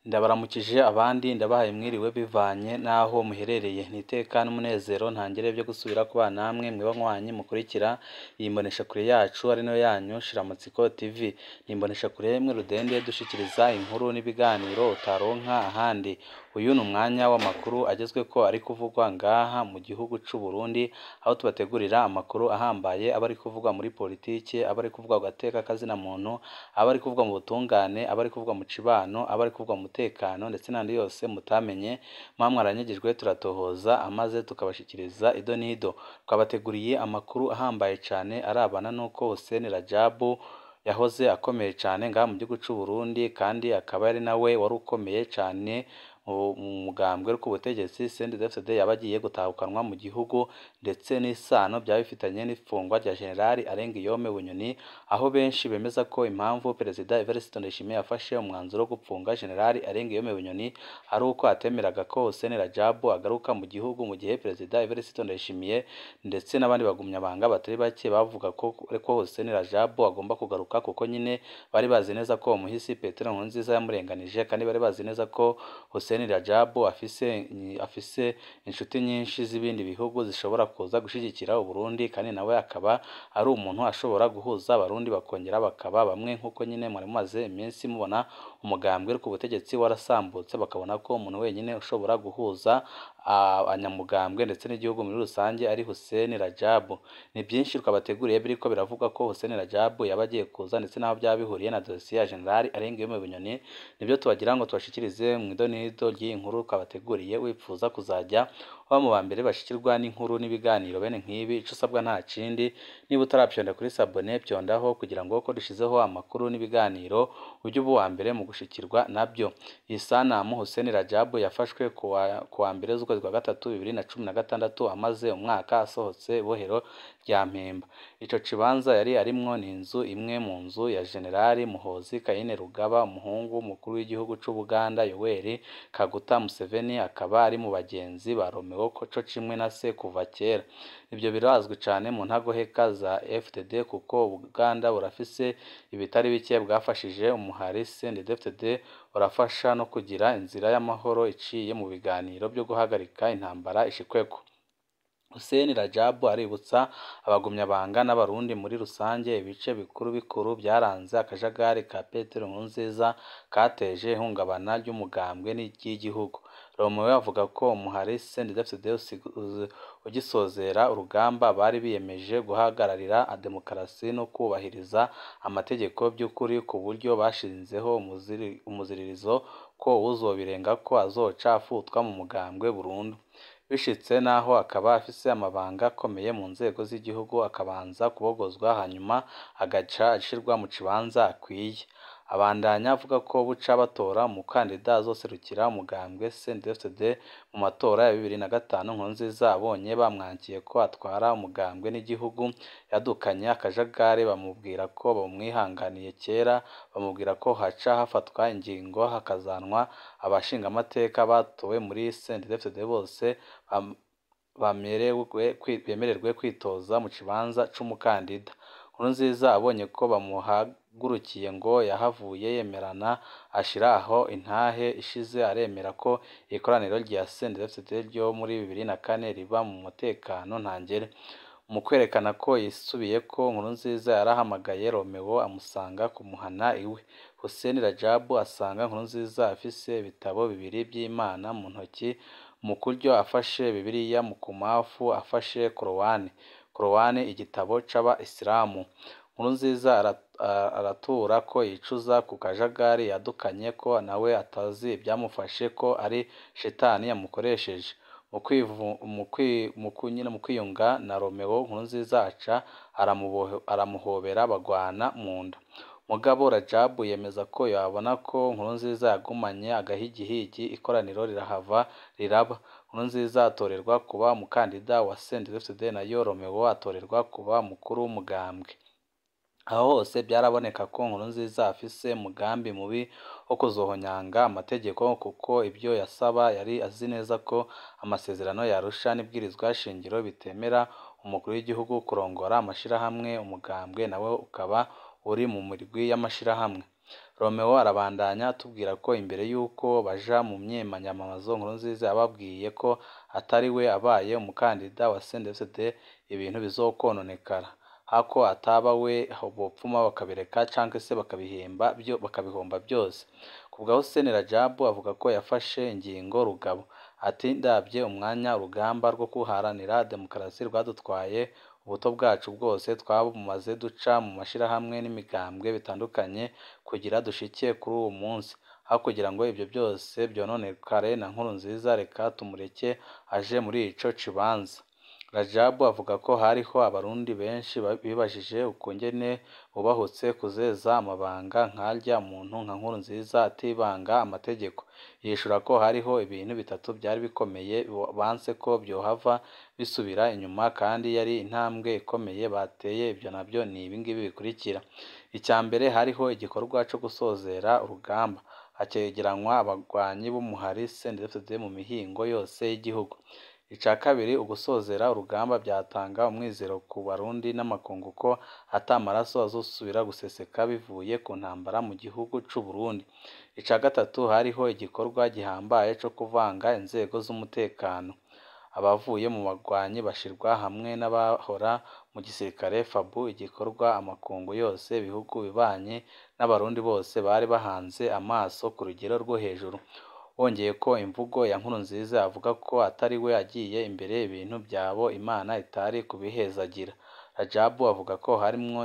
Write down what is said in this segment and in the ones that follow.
Ndabaramukije abandi ndabahaye mwiriwe bivanye n'aho muherereye, ni iteka n'umunezero ntangere byo gusubira kubana namwe mweba nywanyi mukurikira iyi mboneshakure yacu ari nayo yanyu Shiramatsiko TV, ni imboneshakure imwe rudende dushikiriza inkuru n'ibiganiro utaronka ahandi. Uyu ni umwanya w'amakuru agezweko ari kuvugwa ngaha mu gihugu c'u Burundi, aho tubategurira amakuru ahambaye aba ari kuvugwa muri politike, aba ari kuvugwa ku gateka kazina muntu, aba ari kuvugwa mu butungane, aba ari kuvugwa mu cibano, aba ari kuvugwa mu mutekano ndetse n'andi yose mutamenye, muba mwaranyagijwe turatohoza amaze tukabashikiriza ido n'ido. Twabateguriye amakuru ahambaye cane arabana n'uko Hussein Rajabu yahoze akomeye cane ngaha mu gihugu c'u Burundi, kandi akaba ari nawe wari ukomeye cane mu mugambwe uri ku butegetsi CNDD-FDD yaba agiye gutahukanwa mu gihugu, ndetse n'isano byaba bifitanye n'ifungwa rya General Arengiyome Bunyoni, aho benshi bemeza ko impamvu Perezida Evariste Ndayishimiye yafashe umwanzuro wo gupfunga General Arengiyome Bunyoni ari uko atemeraga ko Hussein Rajabu agaruka mu gihugu, mu gihe Perezida Evariste Ndayishimiye ndetse n'abandi bagumyabanga batari bake bavuga ko Hussein Rajabu agomba kugaruka, kuko nyine bari bazi neza ko umuhisi Petero Nkurunziza yamurenganije, kandi bari bazi neza ko Hussein Rajabu afise inshuti nyinshi z'ibindi bihugu zishobora kuza gushigikira Uburundi, kandi nawe akaba ari umuntu ashobora guhuza Abarundi bakongera bakaba bamwe, nk'uko nyine mwari mumaze iminsi mubona umugambwe uri ku butegetsi warasambutse, bakabona ko umuntu wenyine ushobora guhuza abanyamugambwe ndetse n'igihugu muri rusange ari Hussein Rajabu. Ni byinshi twabateguriye biriko biravugwa ko Hussein Rajabu yaba agiye kuza, ndetse n'aho byaba bihuriye na dosiye ya General Arengiyome Bunyoni, nibyo tubagira ngo tubashikirize mu ido n'ido ry'iyi nkuru twabateguriye. Wipfuza kuzajya uba mu ba mbere bashikirwa n'inkuru n'ibiganiro bene nk'ibi, ico usabwa nta kindi, niba utarapyonda kuri sabone pyondaho kugira ngo ko dushizeho amakuru n'ibiganiro ujye uba uwa mbere mu gushikirwa nabyo. Iyi sanamu Hussein Rajabu yafashwe kuwa mbere z'ukwezi kwa gatatu 2016 amaze umwaka asohotse ibohero rya Mpimba. Ico kibanza yari arimwo ni inzu imwe mu nzu ya General Muhoozi Kainerugaba, umuhungu w'umukuru w'igihugu c'u Buganda Yoweri Kaguta Museveni, akaba ari mu bagenzi ba Romeo co kimwe na se kuva kera. Ivyo birazwi cane mu ntagoheka za FDD, kuko Ubuganda burafise ibitari bike bwafashije umuhari CNDD-FDD, burafasha no kugira inzira y'amahoro iciye mu biganiro byo guhagarika intambara ishikweko. Hussein Rajabu aributsa abagumyabanga n'Abarundi muri rusange ibice bikuru bikuru byaranze akajagari ka Petero Nkurunziza kateje ihungabana ry'umugambwe n'iry'igihugu. Romeo avuga ko umuhari CNDD-FDD ugisozera urugamba bari biyemeje guhagararira demokarasi no kubahiriza amategeko by'ukuri, ku buryo bashinzeho umuziririzo ko uwuzobirengako azoca afutwa mu mugambwe burundu. Bishitse naho akaba afise amabanga akomeye mu nzego z'igihugu, akabanza kubogozwa hanyuma agaca ashirwa mu kibanza akwiye. Abandanya avuga ko buca batora umukandida azoserukira umugambwe CNDD-FDD mu matora ya 2005. Nkurunziza abonye bamwankiye ko atwara umugambwe n'igihugu, yadukanye akajagari bamubwira ko bamwihanganiye kera, bamubwira ko haca hafatwa ingingo hakazanwa abashingamateka batowe muri CNDD-FDD bose bemererwe kwitoza mu kibanza c'umukandida. Nkurunziza abonye ko bamuhagurukiye ngo yahavuye yemerana ashira aho intahe ishize, aremera ko ikoraniro rya CNDD-FDD ryo muri 2004 riba mu mutekano ntangere. Mu kwerekana ko yisubiyeko, Nkurunziza yarahamagaye Romeo amusanga kumuhana iwe. Hussein Rajabu asanga Nkurunziza afise ibitabo bibiri vy'Imana mu ntoki, mu kuryo afashe Bibiliya, mu kumafu afashe Korowani. Korowani igitabo c'aba Isilamu. Nkurunziza aratura ko yicuza ku kajagari yadukanye, ko nawe atazi ivyamufashe, ko ari shetani yamukoresheje. Mu kwiyunga na Romeo, Nkurunziza aca aramuhobera bagwana mu nda. Mugabo Rajabu yemeza ko yabona ko Nkurunziza yagumanye agahigihigi, ikoraniro rirahava riraba. Nkurunziza atorerwa kuba umukandida wa CNDD-FDD, nayo Romeo atorerwa kuba umukuru w'umugambwe. Aho hose byaraboneka ko Nkurunziza afise umugambi mubi wo kuzohonyanga amategeko, kuko ibyo yasaba yari azi neza ko amasezerano ya Arusha n'ibwirizwa shingiro bitemera umukuru w'igihugu kurongora amashirahamwe, umugambwe nawe ukaba uri mu mirwi y'amashirahamwe. Romeo arabandanya atubwira ko imbere y'uko baja mu myiyamamazo Nkurunziza yababwiye ko atari we abaye umukandida wa CNDD-FDD ibintu bizokononekara, hako ataba we bopfuma bakabireka canke se bakabihemba byo bakabihomba byose. Kubwa Hussein Rajabu avuga ko yafashe ingingo rugabo, ati ndabye umwanya urugamba rwo guharanira demokarasi rwadutwaye ubuto bwacu bwose twabumaze duca mu mashirahamwe n'imigambwe bitandukanye kugira dushike kuri uwo munsi, aho kugira ngo ibyo byose byononekare na Nkurunziza reka tumureke aje muri ico kibanza. Rajabu avuga ko hariho abarundi benshi bibajije ukungene bubahutse kuzeza amabanga nkarya umuntu nka Nkurunziza atibanga amategeko. Yishura ko hariho ibintu bitatu byari bikomeye banse ko byohava bisubira inyuma kandi yari intambwe ikomeye bateye, ibyo nabyo ni ibingibi bikurikira. Icya mbere hariho igikorwa co gusozera urugamba, hakegeranywa abagwanyi b'umuhari CNDD-FDD mu mihingo yose y'igihugu. Ica kabiri ugusozera urugamba byatanga umwizero ku Barundi n'amakungu ko ata maraso azosubira guseseka bivuye ku ntambara mu gihugu c'u Burundi. Ica gatatu hariho igikorwa gihambaye co kuvanga inzego z'umutekano, abavuye mu bagwanyi bashirwa hamwe n'abahora mu gisirikare FABU, igikorwa amakungu yose ibihugu bibanyi n'abarundi bose bari bahanze amaso ku rugero rwo hejuru. Wongeye ko imvugo ya Nkurunziza avuga ko atari we agiye imbere ibintu byabo Imana itari kubihezagira. Rajabu avuga ko harimwo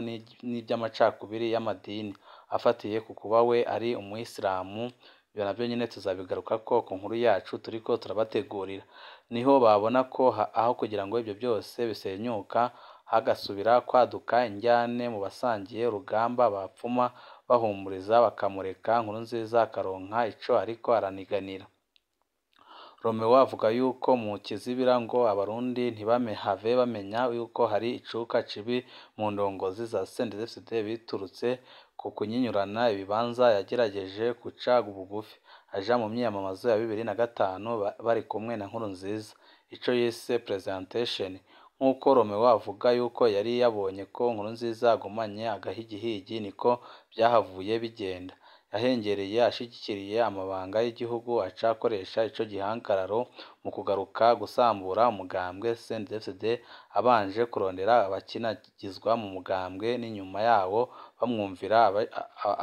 n'iby'amacakubiri y'amadini afatiye ku kuba we ari umuyisilamu, ibyo nabyo nyine tuzabigarukako ku nkuru yacu turiko turabategurira. Niho babona ko aho kugira ngo ibyo byose bisenyuka hagasubira kwaduka injyane mu basangiye urugamba bapfuma bahumuriza bakamureka Nkurunziza akaronka ico ariko araniganira. Romeo avuga yuko mu kizibira ngo abarundi ntibamehave bamenya yuko hari icuka cibi mu ndongozi za CNDD-FDD biturutse ku kunyinyurana ibibanza yagerageje guca bugufi aja mu myiyamamazo ya 2005 bari kumwe na Nkurunziza, ico yise presentation. Nk'uko Romeo avuga yuko yari yabonye ko Nkurunziza agumanye agahigihigi niko byahavuye bigenda. Yahengereye ashigikiriye amabanga y'igihugu aca akoresha ico gihagararo mu kugaruka gusambura umugambwe CNDD-FDD abanje kurondera abakinagizwa mu mugambwe n'inyuma yawo bamwumvira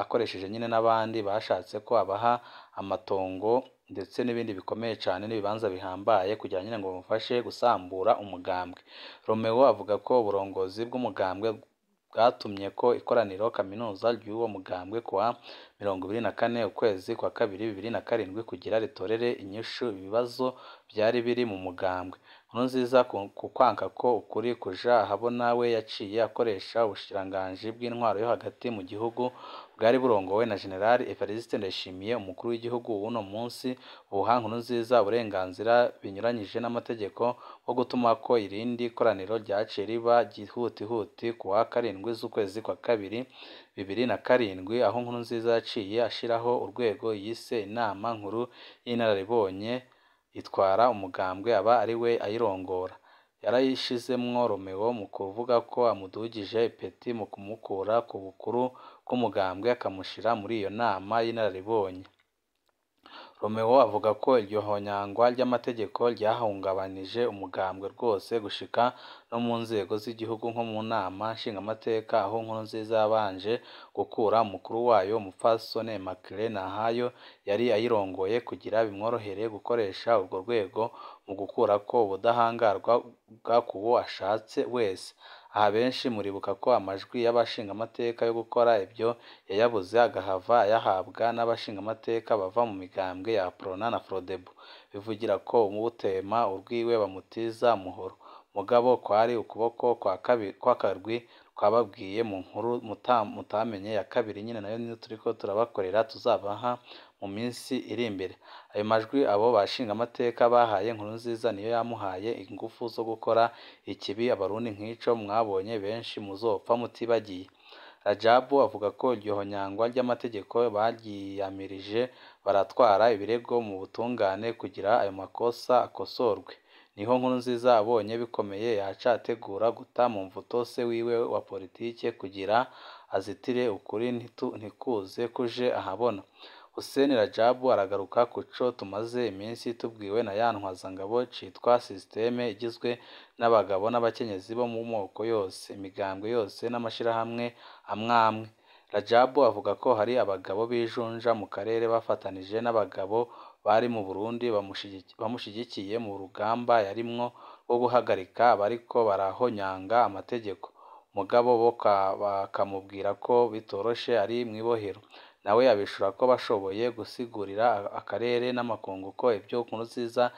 akoresheje nyine n'abandi bashatse ko abaha amatongo ndetse n'ibindi bikomeye cane n'ibibanza bihambaye kugira nyine ngo bamufashe gusambura umugambwe. Romeo avuga ko uburongozi bw'umugambwe bwatumye ko ikoraniro kaminuza ry'uwo mugambwe kuwa 24 ukwezi kwa kabiri 2007 kugira ritorere inyishu ibibazo byari biri mu mugambwe. Nkurunziza ku kwanka ko ukuri kuja ahabona we yaciye akoresha ubushikiranganji bw'intwaro yo hagati mu gihugu bwari burongowe na General Evariste Ndayishimiye umukuru w'igihugu w'uno munsi, buha Nkurunziza uburenganzira binyuranyije n'amategeko bwo gutuma ko irindi koraniro ryaciye riba gihutihuti kuwa 7 z'ukwezi kwa kabiri 2007, aho Nkurunziza yaciye ashiraho urwego yise inama nkuru y'inararibonye itwara umugambwe aba ari we ayirongora. Yarayishizemwo Romeo mu kuvuga ko amudugije ipeti mu kumukura ku bukuru bw'umugambwe akamushira muri iyo nama y'inararibonye. Romeo avuga ko iryo honyangwa ry'amategeko ryahungabanije umugambwe rwose gushika no mu nzego z'igihugu nko mu nama nshingamateka aho Nkurunziza yabanje gukura umukuru wayo Umupfasoni Immaculée Nahayo yari ayirongoye kugira bimworohere gukoresha urwo rwego mu gukurako ubudahangarwa bwakuwo ashatse wese. Aha benshi muribuka ko amajwi y'abashingamateka yo gukora ibyo yayabuze agahava ayahabwa n'abashingamateka bava mu migambwe ya Aprona na Frodebu, bivugira ko uwutema urwiwe bamutiza umuhoro. Mugabo kwari ukuboko kw'akarwi twababwiye mu nkuru mutamenye ya kabiri nyine nayo niyo turiko turabakorera tuzabaha mu minsi iri imbere. Ayo majwi abo bashingamateka bahaye Nkurunziza niyo yamuhaye ingufu zo gukora ikibi abarundi nk'ico mwabonye benshi muzopfa mutibagiye. Rajabu avuga ko iryo honyangwa ry'amategeko baryiyamirije baratwara ibirego mu butungane kugira ayo makosa akosorwe. Niho Nkurunziza abonye bikomeye yaca ategura guta mu mvuto se wiwe wa politike kugira azitire ukuri ntikuze kuje ahabona. Hussein Rajabu aragaruka kuco tumaze iminsi tubwiwe na ya ntwazangabo citwa systeme igizwe n'abagabo n'abakenyezi bo mu moko yose, imigambwe yose n'amashirahamwe amwamwe. Rajabu avuga ko hari abagabo b'ijunja mu karere bafatanije n'abagabo bari mu Burundi bamushigikiye mu rugamba yarimwo rwo guhagarika abariko barahonyanga amategeko, mugabo bo bakamubwira ko bitoroshe ari mw'ibohero. Nawe abishura ko bashoboye gusigurira akarere n'amakungu ko ivyo Nkurunziza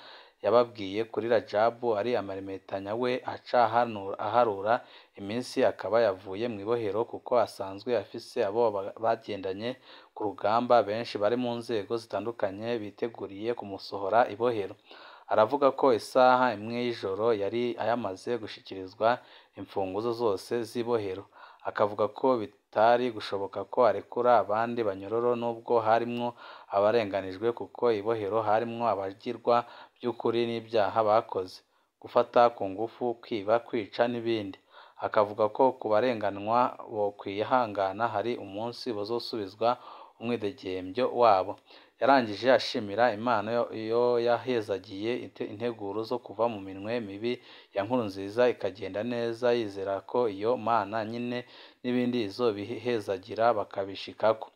yababwiye kuri Rajabu ari amaremetanya, we aca aharura iminsi akaba yavuye mw'ibohero kuko asanzwe afise abo bagendanye ku rugamba benshi bari mu nzego zitandukanye biteguriye kumusohora ibohero. Aravuga ko isaha imwe y'ijoro yari yamaze gushikirizwa imfunguzo zose z'ibohero, akavuga ko bitari gushoboka ko arekura abandi banyororo nubwo harimwo abarenganijwe kuko ibohero harimwo abagirwa by'ukuri n'ibyaha bakoze, gufata ku ngufu, kwiba, kwica n'ibindi. Akavuga ko ku barenganwa bokwihangana hari umunsi bazosubizwa umwidegembyo wabo. Yarangije ashimira Imana yo yahezagiye integuro zo kuva mu minwe mibi ya Nkurunziza ikagenda neza, yizera ko iyo Mana nyine n'ibindi izobihezagira bakabishikako.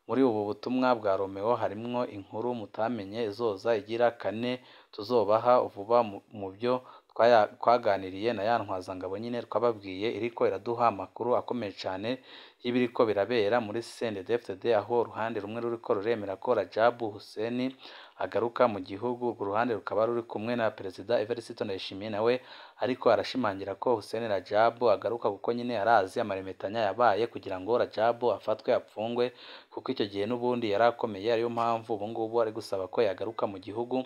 Muri ubu butumwa bwa Romeo harimwo inkuru mutamenye izoza igira kane tuzobaha vuba mu byo twaganiriye na ya ntwazangabo nyine twababwiye iriko iraduha amakuru akomeye cane y'ibiriko birabera muri CNDD-FDD, aho uruhande rumwe ruriko ruremera ko Rajabu Hussein agaruka mu gihugu, urwo ruhande rukaba ruri kumwe na Perezida Evariste Ndayishimiye, nawe ariko arashimangira ko Hussein Rajabu agaruka kuko nyine arazi amaremetanya yabaye kugira ngo Rajabu afatwe apfungwe, kuko icyo gihe n'ubundi yari akomeye, ariyo mpamvu ubu ngubu ari gusaba ko yagaruka mu gihugu.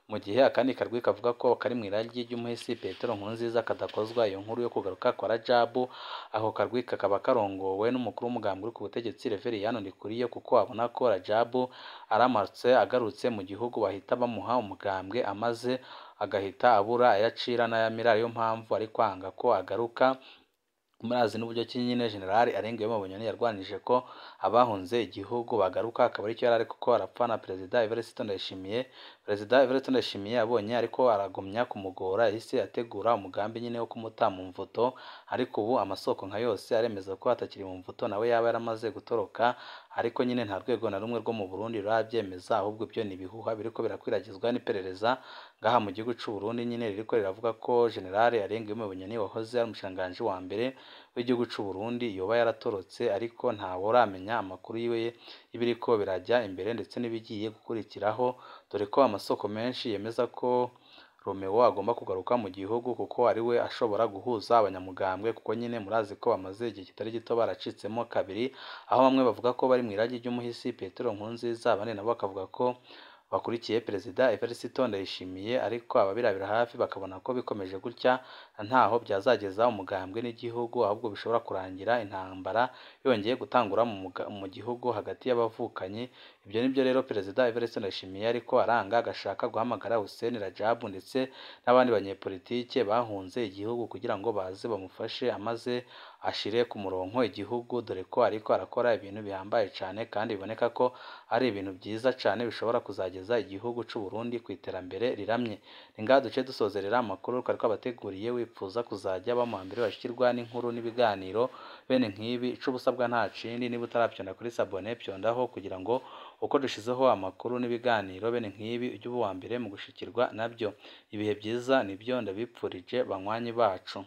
Mu gihe akandi karwi kavuga ko kari mu iragi ry'umuhisi Petero Nkurunziza kadakozwa iyo nkuru yo kugaruka kwa Rajabu, ako karwi kakaba karongowe n'umukuru w'umugambwe uri ku butegetsi Reveriyani Ndikuriyo, kuko abona ko Rajabu aramutse agarutse mu gihugu bahita bamuha umugambwe amaze agahita abura ayacira n'ayamira, ariyo mpamvu ari kwanga ko agaruka. Murazi n'uburyo ki nyine General Arengeyemo Bunyoni yarwanije ko abahunze igihugu bagaruka, akaba aricyo yari ari kuko arapfa na Perezida Evariste Ndayishimiye. Perezida Evariste Ndayishimiye abonye ariko aragumya kumugora, yahise ategura umugambi nyine wo kumuta mu mvuto, ariko ubu amasoko nka yose aremeza ko atakiri mu mvuto, nawe yaba yaramaze gutoroka, ariko nyine nta rwego na rumwe rwo mu Burundi rurabyemeza, ahubwo ibyo ni ibihuha biriko birakwiragizwa n'iperereza ngaha mu gihugu c'u Burundi nyine ririko riravuga ko General Arengeyemo Bunyoni wahoze ari umushikiranganji wa mbere w'igihugu c'u Burundi yoba yaratorotse, ariko ntawe uramenya amakuru yiwe y'ibiriko birajya imbere ndetse n'ibigiye gukurikiraho, dore ko amasoko menshi yemeza ko Romeo agomba kugaruka mu gihugu kuko ari we ashobora guhuza abanyamugambwe, kuko nyine murazi ko bamaze igihe kitari gito baracitsemo kabiri, aho bamwe bavuga ko bari mu iragi ry'umuhisi Petero Nkurunziza, abandi nabo bakavuga ko bakurikiye Perezida Evariste Ndayishimiye, ariko ababirabira hafi bakabona ko bikomeje gutya ntaho byazageza umugambwe n'igihugu, ahubwo bishobora kurangira intambara yongeye gutangura mu gihugu hagati y'abavukanyi. Ibyo nibyo rero Perezida Evariste Ndayishimiye ariko aranga, agashaka guhamagara Hussein Rajabu ndetse n'abandi banyepolitike bahunze igihugu kugira ngo baze bamufashe amaze ashire ku murongo igihugu, dore ko ariko arakora ibintu bihambaye cyane kandi biboneka ko ari ibintu byiza cyane bishobora kuzageza igihugu c'u Burundi ku iterambere riramye. Ni ngaha duce dusozerera amakuru twari twabateguriye, wipfuza kuzajya bamuha mbere bashikirwa n'inkuru n'ibiganiro bene nk'ibi, ico ubusabwa nta kindi, niba utaravyonda kuri sabone vyondaho kugira ngo uko dushizeho amakuru n'ibiganiro bene nk'ibi ujye uba uwa mbere mu gushikirwa nabyo. Ibihe byiza nibyo ndabipfurije banywanyi bacu.